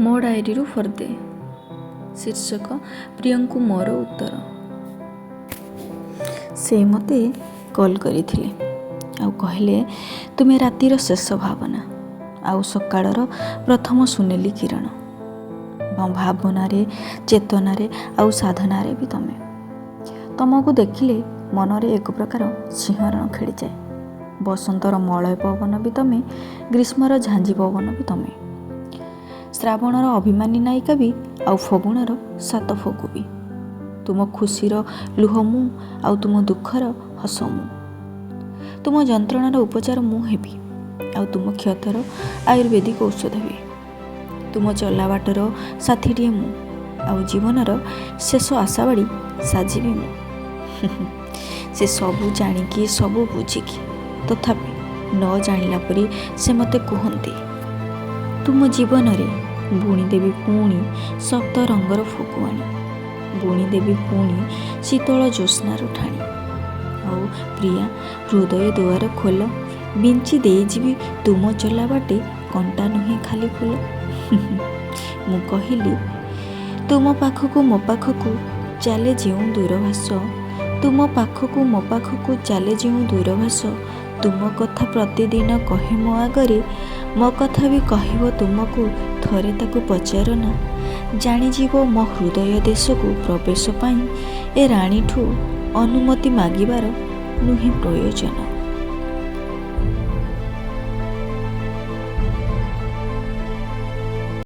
ମୋ ଡାଏରୀରୁ ଫର୍ଦ୍ଦେ। ଶୀର୍ଷକ ପ୍ରିୟଙ୍କୁ ମୋର ଉତ୍ତର। ସେ ମୋତେ କଲ୍ କରିଥିଲେ ଆଉ କହିଲେ, ତୁମେ ରାତିର ଶେଷ ଭାବନା ଆଉ ସକାଳର ପ୍ରଥମ ସୁନେଲି କିରଣ। ଭାବନାରେ, ଚେତନାରେ ଆଉ ସାଧନାରେ ବି ତମେ। ତମକୁ ଦେଖିଲେ ମନରେ ଏକ ପ୍ରକାର ଶିହରଣ ଖେଳିଯାଏ। ବସନ୍ତର ମଳୟ ପବନ ବି ତମେ, ଗ୍ରୀଷ୍ମର ଝାଞ୍ଜି ପବନ ବି ତମେ, ଶ୍ରାବଣର ଅଭିମାନୀ ନାୟିକା ବି ଆଉ ଫଗୁଣର ସାତ ଫଗୁ ବି। ତୁମ ଖୁସିର ଲୁହ ମୁଁ ଆଉ ତୁମ ଦୁଃଖର ହସ ମୁଁ। ତୁମ ଯନ୍ତ୍ରଣାର ଉପଚାର ମୁଁ ହେବି ଆଉ ତୁମ କ୍ଷତର ଆୟୁର୍ବେଦିକ ଔଷଧ ବି। ତୁମ ଚଲାବାଟର ସାଥୀଟିଏ ମୁଁ ଆଉ ଜୀବନର ଶେଷ ଆଶାବାଡ଼ି ସାଜିବି ମୁଁ। ସେ ସବୁ ଜାଣିକି, ସବୁ ବୁଝିକି ତଥାପି ନ ଜାଣିଲା ପରି ସେ ମୋତେ କୁହନ୍ତି, ତୁମ ଜୀବନରେ ବୁଣିଦେବି ପୁଣି ସପ୍ତ ରଙ୍ଗର ଫଗୁଆଣି, ବୁଣିଦେବି ପୁଣି ଶୀତଳ ଜ୍ୟୋତ୍ସ୍ନାର ଠାଣି। ଆଉ ପ୍ରିୟା, ହୃଦୟ ଦୁଆର ଖୋଲ, ବିଞ୍ଚି ଦେଇଯିବି ତୁମ ଚଲାବାଟେ କଣ୍ଟା ନୁହେଁ ଖାଲି ଫୁଲ। ମୁଁ କହିଲି, ତୁମ ପାଖକୁ ମୋ ପାଖକୁ ଚାଲେ ଯେଉଁ ଦୂରଭାଷ, ତୁମ ପାଖକୁ ମୋ ପାଖକୁ ଚାଲେ ଯେଉଁ ଦୂରଭାଷ, ତୁମ କଥା ପ୍ରତିଦିନ କହେ ମୋ ଆଗରେ, ମୋ କଥା ବି କହିବ ତୁମକୁ, ଥରେ ତାକୁ ପଚାର ନା, ଜାଣିଯିବ ମୋ ହୃଦୟ ଦେଶକୁ ପ୍ରବେଶ ପାଇଁ ଏ ରାଣୀଠୁ ଅନୁମତି ମାଗିବାର ନୁହେଁ ପ୍ରୟୋଜନ।